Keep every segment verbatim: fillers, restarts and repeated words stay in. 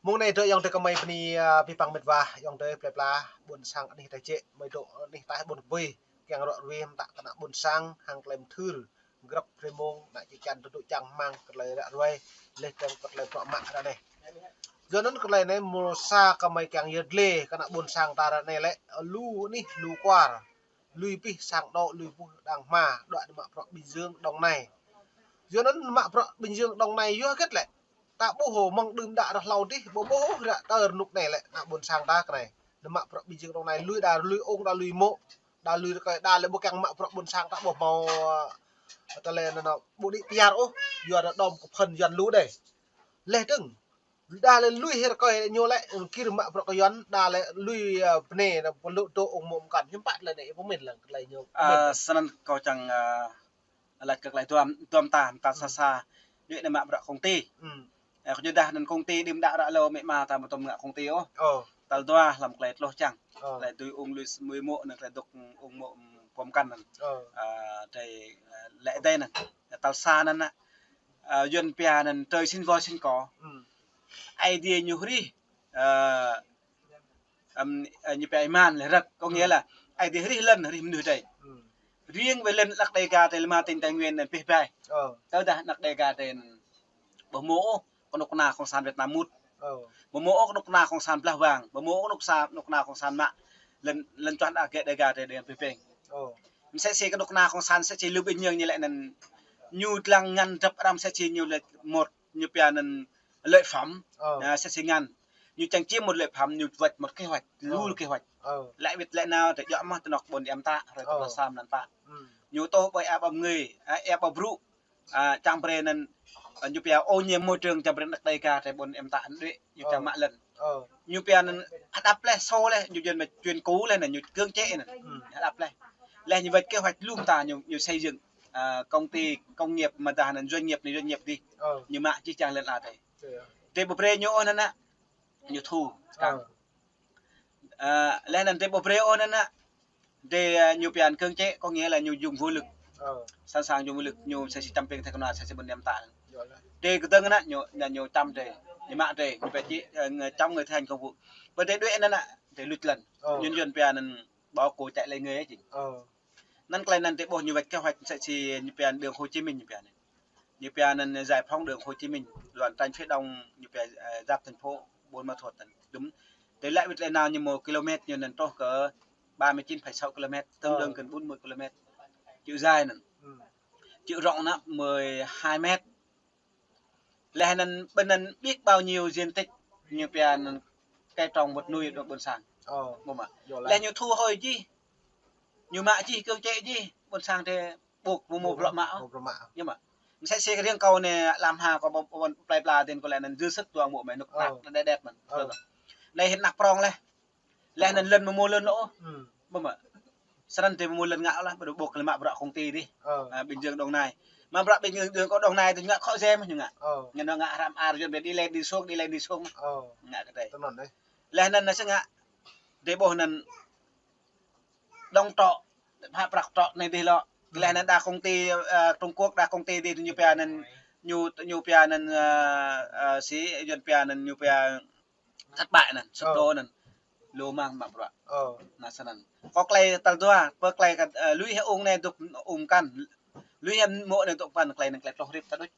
Mông anai dŏ ayŏng adơi kơmơi bơni, a, abih bang met wa, ayŏng adơi plơi pla, ƀôn sang anih taih jĕ, mơi dŏ anih taih ƀôn kơbơi, kiăng ră ruai mơta kơ ană ƀôn sang, hăng tơlơi mơthưr, grăp hrơi mông, ană čư̆ čan tơdŭ čang hmang, kơ tơlơi ră ruai, laih dơ̆ng kơ tơlơi prŏ mă ră anai. Yua anŭn kơ tơlơi anai mơ̆ sa kơmơi kiăng yơr dlê, kơ ană ƀôn sang ta ră anai lĕ, lu anih, lu kwar, lui pih sang dŏ, lui pih đang hma, dŏ anai mă prŏ Bình Dương, Đồng Nai. Yua anŭn mă prŏ Bình Dương, Đồng Nai, yua hơget lĕ. Ta ƀuh hŏ mơ̆ng đưm đă ră hlâo dih, ƀu ƀuh ôh ră tơr rơnŭk anai lĕ, ană ƀôn sang ta kơ anai. Anŭn mă prŏ Bình Dương, Đồng Nai, lui đa lui ung, đa lui mô̆, đa lui rơkơi, đa lĕ ƀu kiăng mă prŏ ƀôn sang ta ƀuh hmâo, ơ, tơlơi anŭn, anŭn, ƀu đĭ pơyơr ôh, yua ră đom kơ phơn Yuan lu đơi. Laih dơ̆ng, đa lĕ lui hĭ rơkơi ñu lĕ, kir mă prŏ kơ Yuan, đa lĕ lui, ơ, bơnai, anŭn, pơlŭ dŏ ung mô̆ mơkăn, hiư̆m pă tơlơi anai, pơmĭn lăng, tơlơi ñu, pơmĭn lăng. Ơ, snăn kâo čang, ơ, laĭ kơ tơlơi duăm, duăm ta, ta sa sa, đuaĭ anai mă prŏ công ty. Ơ, kơ ñu dah anŭn công ty đưm đă ră hlâo mĕ ma ta ƀu tŭm ngă công ty ôh. Tal dua hlăm tơlơi tloh čang. Tơlơi tui ung lui s-, mui mô̆ anŭn tơlơi dŏ ung mô̆ pom kăn anŭn. Ơ, tơlơi, ơ, lĕ dai anŭn. Tal sa anŭn, ơ, Yuan pia anŭn tơlơi sĭn wơr sĭn kơ. Aê Diê ñu hrih, ơ, ưm, ơ, ñu pia iman lĕ răk, có nghĩa là Aê Diê hrih lŏn, hrih mơnuih dai. Riêng về lŏn Đăk Đêga dai lĕ ma tỉnh Tây Nguyên anŭn pih bai. Tơdah Đăk Đêga dai anŭn ƀu hmâo ôh kơnuk kơna cộng sản Việt Nam mŭt. Ƀu hmâo ôh kơnuk kơna cộng sản blah wang, ƀu hmâo ôh kơnuk sa-, kơnuk kơna cộng sản mă lŏn, lŏn čuăn Đăk Đêga dai anŭn pih peng. Msĕ si kơnuk kơna cộng sản msĕ si Lưu Bình Nhưng ñu lĕ anŭn ñu lăng ngăn drăp arăng msĕ si ñu lĕ một ñu pia anŭn lợi phẩm. Ơ. À, msĕ si ngăn. Ñu čang či một lợi phẩm, ñu văt một kế hoạch, lu kế hoạch. Lĕ wĭt lĕ nao, tơl djŏ mơ̆ tơnŏk ƀôn iĕm ta, hrơi tơl sa mlan pă. Ñu tŏ ƀơi ăp ƀăm ngơi, a, ăp ƀăm brŭ. A, čang brơi anŭn, a, ñu pia ô nhiễm môi trường čang brơi Đăk Đêga, tơl ƀôn iĕm ta anŭn đuaĭ, ñu čang mă lŏn. Ñu pia anŭn hơđăp leh, sô leh, ñu jing mă chuyên cũ leh anŭn, ñu cưỡng chế anŭn. Hơđăp leh. Leh ñu văt kế hoạch lu mơta ñu, ñu xây dựng, a, công ty, công nghiệp mơta anŭn, doanh nghiệp anai, doanh nghiệp dih. Ñu mă čih čang lŏn ala tơl. Tơl ƀu brơi ñu ôh anŭn, ñu thu. Ơ. Ơ, leh anŭn tơl ƀu brơi ôh anŭn, tơl, ơ, ñu pia anŭn cưỡng chế, có nghĩa là ñu dùng vũ lực. Sẵn sàng dùng vũ lực, ñu msĕ si čăm ping thai kơnua, msĕ si ƀôn iĕm ta. Tơl kơdơ̆ng anŭn, ñu, ñu, ñu čăm tơl, ñu mă tơl, ñu pia či, ơ, ng-, chống người thi hành công vụ. Ƀơi tơl đuaĭ anŭn, tơl luč lŏn. Ñu, ñu pia anŭn bỏ của chạy lấy người ấy chứ. Anŭn tơlơi anŭn tơl ƀuh ñu văt kế hoạch msĕ si ñu pia anŭn đường Hồ Chí Minh ñu pia anŭn. Ñu pia anŭn giải phóng đường Hồ Chí Minh, đoạn tránh phía đông, ñu pia, ơ, giáp thành phố Buôn Ma Thuột anŭn. Đúng. Tơl lĕ wĭt lĕ nao ñu một ki-lô-mét ñu anŭn truh kơ ba mươi chín phẩy sáu ki-lô-mét, tương đương gần bốn mươi ki-lô-mét. Chiều dài anŭn. Chiều rộng anŭn mười hai mét. Leh anŭn ƀơi anŭn biết bao nhiêu diện tích ñu pia anŭn cây trồng vật nuôi dŏ ƀôn sang. Ơ. Ƀu mă. Leh ñu thu hồi jih. Ñu mă jih, cưỡng chế jih, ƀôn sang tơl ƀu, ƀu hmâo bruă mă ôh. Ñu mă. Msĕ si riêng kâo anai lăm ha kâo ƀu, ƀu, plơi pla tin kâo lĕ anŭn dư sức tuang ƀu mă anŭn kơnăk đet đet mơ̆n. Anai hĭ kơnăk prŏng leh. Leh anŭn lŏn ƀu hmâo lŏn ôh. Ƀu mă. Snăn tơl ƀu hmâo lŏn ngă ôh lah, ƀu dŏ ƀuh lĕ mă bruă công ty dih. A, Bình Dương Đồng Nai. Mă bruă Bình Dương, Đồng Nai tơl ngă khŏ jĕ mơ̆n ñu ngă. Ñu ngă hrăm ar Yuan ƀiă đi lên đi xuống, đi lên đi xuống. Ngă kơ tơl. Leh anŭn anai sĭt ngă. Tơl ƀuh anŭn đóng trọ, pha prăk trọ anai dih lŏ. Leh anŭn đa công ty, ơ, Trung Quốc, đa công ty dih ñu pia anŭn, ñu, ñu pia anŭn, ơ, ơ, si, Yuan pia anŭn, ñu pia thất bại anŭn, sụp đổ anŭn. Lu mơ̆ng mă bruă. Anŭn snăn. Kơ tơlơi tal dua, pơ tơlơi kơ, ơ, lui hĭ ung anai dŏ ung mơkăn. Lui hĭ mô̆ anai dŏ mơkăn, tơlơi anŭn tơlơi tloh hrip ta đôč.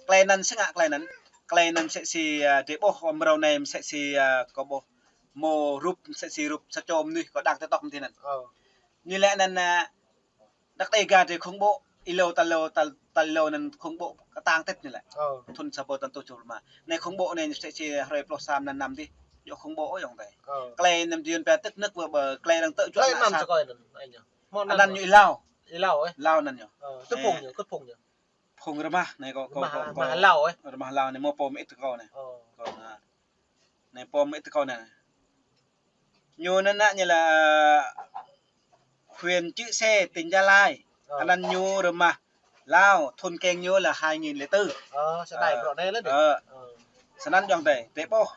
Tơlơi anŭn sĭt ngă tơlơi anŭn. Tơlơi anŭn msĕ si, ơ, tơl ƀuh mrâo anai msĕ si, ơ, kâo ƀuh mơ̆ rup msĕ si rup sa čô mơnuih kâo đăng TikTok mơ̆n tih anŭn. Ñu lĕ anŭn, ơ, Đăk Đêga tơl khủng bố, ih hlâo tal hlâo, tal, tal hlâo anŭn khủng bố kơtang tĭt ñu lĕ. Thŭn sa rơbâo tơl tơjuh rơma. Anai khủng bố anai msĕ si hrơi pluh sa mlan năm dih. Djŏ khủng bố ôh ayŏng adơi. Tơlơi anŭn Yuan pia tức nước vỡ bờ, tơlơi arăng tơl čuă anăn. Anăn ñu ih hlâo. Ih hlâo, ơ. Hlâo anăn ñu. Tơ phung ñu, kơ phung ñu. Phung rơmah anai kâo, kâo, rơmah, kâo, rơmah hlâo, ơ. Rơmah hlâo anai mơ̆ pô mơit kâo anai. Kâo anai. Anai pô mơit kâo anai. Ñu anăn ñu lĕ huyện Chư Sê, tỉnh Gia Lai. Anăn ñu rơmah hlâo, thŭn keng ñu lĕ hai nghìn lẻ tư. Ơ, sa đai bruă anai lĕ dih. Ơ. Snăn ayŏng adơi, tơl ƀuh.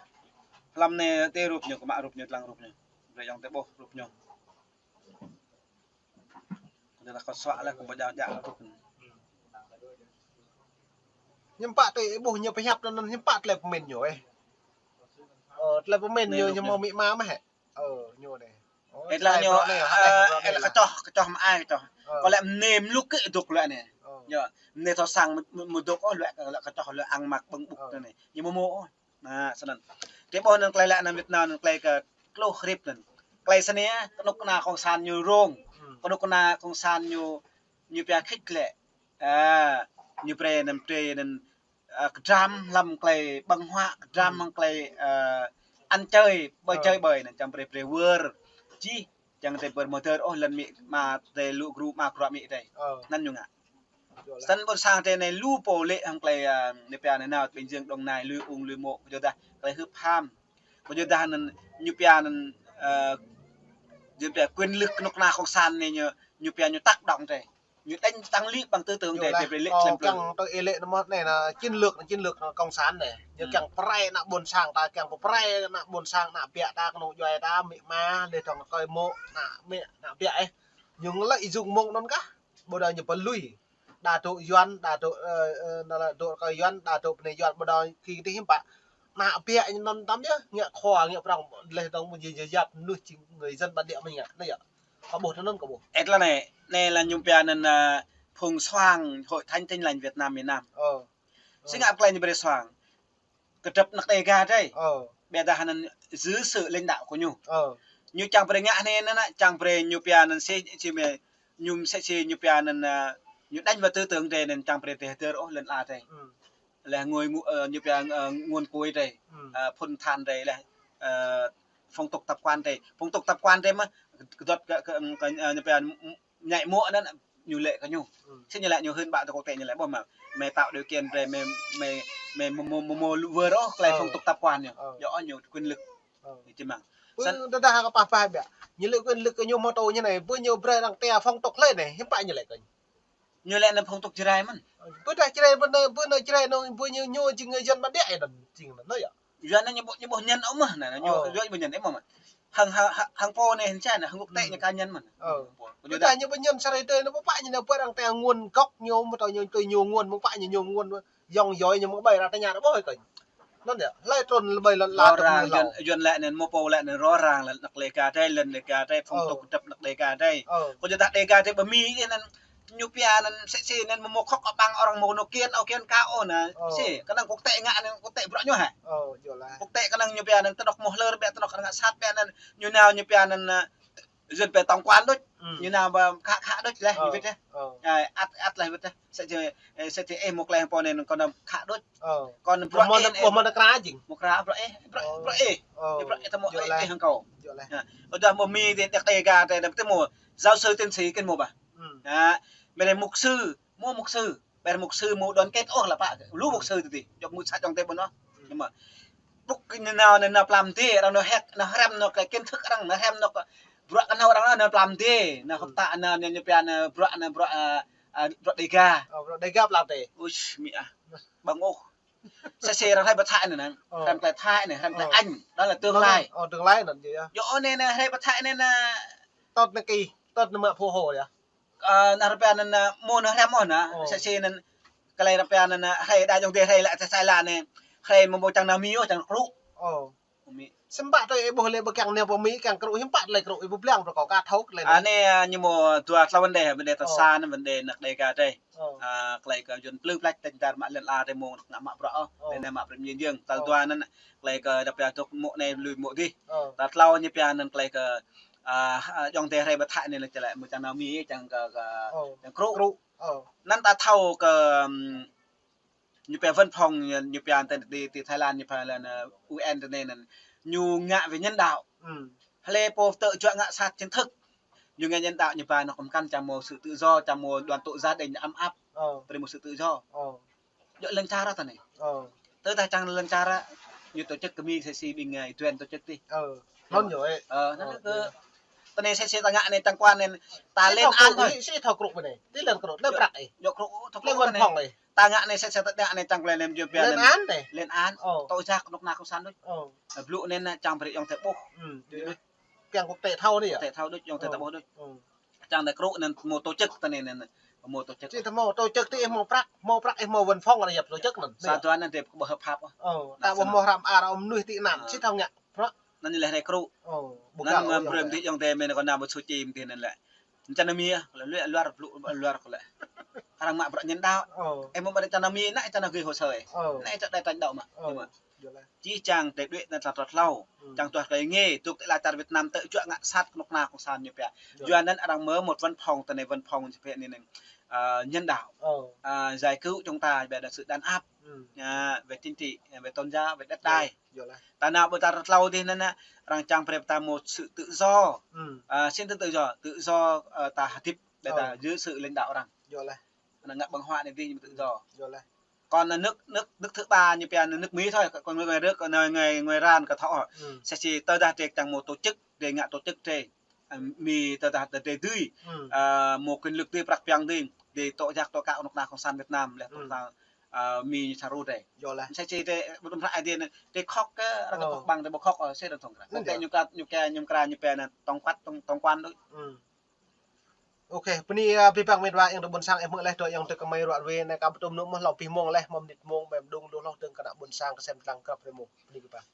Hlăm anai tơl rup ñu, kơ mă rup ñu, lăng rup ñu. Brơi ayŏng adơi ƀuh rup ñu. Tơdah kâo suă leh kâo ƀu djă djă rup. Hiư̆m pă tơl ih ƀuh ñu pơhiăp anŭn, hiư̆m pă tơlơi pơmĭn ñu, ơ. Ơ, tơlơi pơmĭn ñu, ñu mơ̆ mĭ ma mơ̆ hĕ. Ơ, ñu anai. Ơ, ĕt lah ñu, ơ, ĕt lah kơčoh, kơčoh mă ai kơčoh. Ơ. Kơ lĕ mơnê mluk kơ dŏ lĕ anai. Ơ. Ñu, mơnê thâo sang mă, mă, mă dŏ ôh lĕ, lĕ kơčoh lĕ ang mă ƀơ̆ng ƀŭk anai. Ñu mơ̆ mơ̆ ôh. Anai, snăn. Tơdah ƀuh anŭn tơlơi lĕ anŭn Việt Nam anŭn tơlơi kơ tluh hrip anŭn. Tơlơi snăn, kơnuk kơna kông sản ñu rông. Kơnuk kơna kông sản ñu, ñu pia khĭt lĕ. Ơ, ñu brơi anŭn, brơi anŭn, ơ, kơdrăm hlăm tơlơi ƀơ̆ng huă, kơdrăm hlăm tơlơi, ơ, ăn chơi, ƀơi chơi ƀơi anŭn čang brơi brơi wơr. Čih, čang brơi brơi mơdơr ôh lŏn mĭ ma tơlơi lu gru ma grua mĭ tơlơi. Anŭn ñu ngă. Snăn ƀôn sang tơlơi anai lu pô lĕ hăng tơlơi, ơ, ñu pia anŭn nao ƀing jing Đồng Nai lui ung lui mô̆, kơ yua dah tơlơi hưp ham. Kơ yua dah anŭn ñu pia anŭn, ơ, ñu pia quyền lực kơnuk kơna kông sản anai ñu, ñu pia ñu tác động tơlơi. Ñu đánh tăng lip bằng tư tưởng tơlơi, tơlơi lĕ kiăng tơlơi ih lĕ anŭn mơ̆ anai anŭn chiến lược, anŭn chiến lược anŭn kông sản anai. Ñu kiăng pơrai ană ƀôn sang ta, kiăng pơrai ană ƀôn sang, ană biă ta, kơnung djuai ta, mĭ ma, lĕ dŏng kơi mô̆, ană mĭ, ană biă ih. Ñu ngă lĕ ih jung mông anŭn kah. Ƀôdah ñu pơlui. Đa dŏ Yuan, đa dŏ, ơ, ơ, anŭn lĕ dŏ kơ Yuan, đa dŏ pơ anai Yuan, ƀôdah kơ tih hiưm pă. Ană biă ñu anŭn tăm yơh, ngă khua, ngă prŏng, lĕ dŏng mơ̆ ñu yap, mơnuih jing người dân bản địa mơ̆n ngă, anai yơh. Kâo ƀuh tui anŭn kâo ƀuh. Ĕt lah anai, anai lĕ ñu pia anŭn, ơ, phung soang Hội Thánh Tin Lành Việt Nam miền Nam. Ơ. Ơ. Sing ăp tơlơi ñu brơi soang. Kơdrăp anăk Đêga tơlơi. Ơ. Ƀiădah anŭn dưới sự lãnh đạo của ñu. Ơ. Ñu čang brơi ngă anai anŭn, čang brơi ñu pia anŭn si, si mơ̆, ñu mơsĕ si ñu pia anŭn, ơ, ñu đánh vào tư tưởng tơlơi anŭn čang brơi tơlơi hơdơr ôh lŏn ala tơlơi. Lĕ ngôi ngu-, ơ, ñu pia, ơ, nguồn cội tơlơi. Ơ, phŭn than tơlơi lĕ, ơ, phong tục tập quán tơlơi. Phong tục tập quán tơlơi mơ̆, kơdŏt kơ, kơ, kơ, ơ, ñu pia, ơ, mơñai mô̆ anŭn ñu lĕ kơ ñu. Sĭt ñu lĕ ñu hưn ƀă tơ quốc tế ñu lĕ ƀuh mơ̆. Mơi tạo điều kiện brơi mơi, mơi, mơi mơ̆, mơ̆, mơ̆, mơ̆ wơr ôh tơlơi phong tục tập quán ñu. Yua ñu quyền lực. Ñu čih mơ̆ng. Ơ, tơdah kơ pah pah biă. Ñu lĕ quyền lực kơ ñu mơ̆ tơ ñu anai, ƀu ñu brơi arăng tia phong tục lĕ anai, hiưm pă ñu lĕ kơ ñu. Ñu lĕ anŭn phong tục Jrai mơ̆n. Ƀôdah Jrai, ƀôdah, ƀôdah Jrai anŭn, ƀôdah ñu, ñu jing người dân bản địa anŭn, jing anŭn, anŭn yơh. Yuan anŭn ñu ƀu, ñu ƀu ñăn ôh mơ̆ anŭn, ñu, Yuan ƀu ñăn ôh mơ̆. Hăng, hăng, hăng pô anai hăng čan anŭn, hăng quốc tế ñu ka ñăn mơ̆n. Ơ. Ƀôdah ñu ƀu ñăn sa hrơi tơlơi anŭn ƀu pă ñu anŭn ƀu arăng tia nguồn gốc ñu mơ̆ tơ ñu tui ñu nguồn ƀu pă ñu ñu nguồn yŏng yoi ñu mơ̆ ƀai ra tơña ƀuh kơ. Anŭn yơh, hlơi trŭn ƀai lŏn ala tơlơi anŭn Yuan lĕ anŭn mơ̆ pô lĕ anŭn rõ ràng lĕ anăk Đêga tơlơi, lŏn Đêga tơlơi, phong tục kơdrăp anăk Đêga tơlơi. Kơ yua dah Đêga tơlơi ƀu mĭn anŭn ñu pia anŭn sĕ sĕ anŭn mơ̆ mơ̆ khŏk abang orang mơ̆ nô kiên, ô kiên ka ôh anŭn. Sĭt, kơnơ̆ng quốc tế ngă anŭn quốc tế bruă ñu hă. Quốc tế kơnơ̆ng ñu pia anŭn tơnŏk mơ̆ hlơr biă tơnŏk arăng ngă sat biă anŭn ñu nao ñu pia anŭn, ơ, dân pia tổng quan đôč. Ñu nao ƀă khă khă đôč lĕ, ñu wĭt lĕ. Ơ, ăt, ăt lĕ wĭt lĕ. Sĕ sĕ, ơ, sĕ sĕ ih mơ̆ klĕ pô anai kơnơ̆ng khă đôč. Kơ anŭn bruă ih, ơ, mơ̆ nao kra jing. Mơ̆ kra bruă ih, bruă, bruă ih. Bruă ih tơ mơ̆ ih hăng kâo. Ƀôdah mơ̆ mĭn tơlơi anăk Đêga tơlơi anŭn tơ mơ̆ giáo sư tiến sĩ kơ mơ̆ ƀă. Mơ̆ lĕ mục sư, mơ̆ mục sư. Ƀĕ mục sư mơ̆ đoàn kết ôh lĕ pă. Lu mục sư tơlơi. Djŏp mơ̆ sa čong tơlơi ƀôn ôh. Ñu mơ̆. Ƀŭk ñu nao, nao, nao plam tơlơi, arăng nao hĕk, nao hrăm nao tơlơi kiến thức arăng, nao hrăm nao kơ bruă kơ nao arăng nao, nao plam tơlơi, nao hợp tác nao, nao, nao pia nao bruă nao, bruă, ơ, ơ, bruă Đêga. Ơ, bruă Đêga plam tơlơi. Ui, mĭ ah. Ƀơ̆ng ôh. Sĕ sĕ arăng hrăm pơ Thái anŭn. Hrăm tơlơi Thái anŭn, hrăm tơlơi Anh. Đó là tương lai. Ơ, tương lai anŭn yơh. Yua anai anŭn hrăm pơ Thái anŭn anŭn. Tơl anai kơ, tơl anai mă phù hộ yơh. Ơ, anŭn rơpa anŭn, ơ, mơ̆ anŭn hrăm ôh anŭn, sĕ sĕ anŭn, kơ lĕ rơpa anŭn, ơ, hrăm đa djŏng tơlơi hrăm lĕ tơlơi Thái Lan anai. Hrăm mơ̆ mơ̆ čang nao mĭn ôh, čang krŭ. Mĭn. Sĭt ƀă tui ih ƀuh lĕ ƀu kiăng nao pơ mĭn, kiăng krŭ, hiưm pă tơlơi krŭ, ih ƀu blang brơi kâo ka thâo tơlơi anai. Anai, ơ, ñu mơ̆ dua tlâo vấn đề, vấn đề tơl sa anŭn, vấn đề anăk Đêga tơlơi. Ơ, tơlơi kơ Yuan plư plač tơlơi dar mă lŏn ala tơlơi mơ̆ ngă mă bruă ôh. Tơlơi anai mă brơi mơñi jing. Tơl dua anŭn, tơlơi kơ rơpa dŏ mơ̆ anai lui mơ̆ dih. Tơl tlâo ñu pia anŭn tơlơi kơ, ơ, ơ, djŏng tơlơi hrăm pơ Thái anai lĕ tơlơi mơ̆ čang nao mĭn, čang kơ, kơ, čang krŭ. Anŭn ta thâo kơ, ưm, ñu pia văn phòng, ñu, ñu pia tơ, tơ, tơ Thái Lan, ñu pia lĕ anŭn, ơ, U N tơ anai anŭn. Ñu ngă về nhân đạo. Hlơi pô tơjuă ngă sat chính thức. Ñu ngă nhân đạo ñu pia anŭn kơmkăn čang mơ̆ sự tự do, čang mơ̆ đoàn tụ gia đình ấm áp. Brơi mơ̆ sự tự do. Djŏ lŏn čar tơ anai. Tơdah čang lŏn čar, ñu tổ chức kơ mĭn sĕ sĕ ƀing, ơ, Yuan tổ chức tih. Ơ, anŭn yơh. Ơ, anŭn kơ, tơ anai sĕ sĕ ta ngă anai tơlơi quan anai, ta lên án thôi. Sĕ thâo krŭ pơ anai. Tơlơi krŭ, tơlơi prăk ih. Djŏ krŭ, thâo krŭ pơ anai. Ta ngă anai sĕ sĕ ta ngă anai čang kơ lĕ anai ñu pia lên án anai. Lên án. Ơ. Tơlơi jak kơnuk kơna kông sản đôč. Ơ. Blŭ anai anŭn čang brơi djŏng tơlơi ƀuh. Ơ, djŏ. Kiăng quốc tế thâo anai yơh. Quốc tế thâo đôč, djŏng tơlơi ta ƀuh đôč. Ơ. Čang tơlơi krŭ anŭn mơ̆ tổ chức tơ anai anŭn. Hmâo tổ chức. Či ta hmâo tổ chức tơ ih hmâo prăk, hmâo prăk ih hmâo văn phòng ră yap tổ chức anŭn. Sa tuan anŭn tơ ƀu hơp hap. Ơ, ta ƀu hmâo hrăm ar ôh mơnuih tơ anŭn, či thâo ngă prăk. Anŭn lĕ rai kru. Anŭn mơ̆ brơi mơ̆ tơ ayŏng adơi mơ̆n kơ ană ƀu sui čim tơ anŭn lĕ. Čan ami, lĕ luar, luar kơ lĕ. Arăng mă prăk nhân đạo. Ơ. Ih mơ̆ ƀu čan ami, anai čan gih hồ sơ. Ơ. Anai čan đai tañ đao mă. Ơ. Či čang tơ đuaĭ anŭn tla tla tlâo. Čang tuah kơ ngê, tŭk tơ la čar Việt Nam tơ juă ngă sat kơnuk kơna cộng sản ñu pia. Yua anŭn arăng mơ̆ một văn phòng tơ anai văn phòng ñu pia anai anai. Ơ, nhân đạo. Ơ. Ơ, giải cứu chúng ta về sự đàn áp. Ơ, về chính trị, về tôn giáo, về đất đai. Ta nao ƀơi ta rơtlâo dih anŭn, arăng čang brơi ta một sự tự do. Ơ, xin tự do, tự do, ơ, ta hơdip, để ta dưới sự lãnh đạo arăng. Anŭn ngă ƀơ̆ng huă anai dih ñu tự do. Còn là nước, nước, nước thứ ba ñu pia nước Mỹ thôi, còn người, người nước, người, người, người Iran kơ thŏ. Sa či tơdah drei čang mơ̆ tổ chức, drei ngă tổ chức drei. Ơ, Mi tơdah drei dưi, ơ, mơ̆ quyền lực dưi, prăk piăng dưi, drei tŏ jak tŏ kă kơnuk kơna cộng sản Việt Nam, lĕ tŏ kơnuk kơna, ơ, Mi ñu sa ru drei. Sa či drei, ƀu tŭ hră ai dih anai, drei khŏk kơ, arăng kơ khŏk ƀăng, drei ƀu khŏk, ơ, sĭt anŭn thŏng kră. Kơ ñu kơ, ñu kơ, ñu kơ, ñu pia anŭn tổng quát, tổng, tổng quan đôč. Ôkê, bơni, ơ, abih bang met wa ayŏng adơi ƀôn sang ih hmư̆ laih, tơ ayŏng adơi kơmơi ruă ruê anai kâo ƀu tŭ mơnŭ mơ̆ hlâo abih mông laih, mơ̆ng mơnit mông, ƀơi mơdung lu hloh dơ̆ng kơ ană ƀôn sang kơsem tơlang krăp rơmô. Bơni abih bang.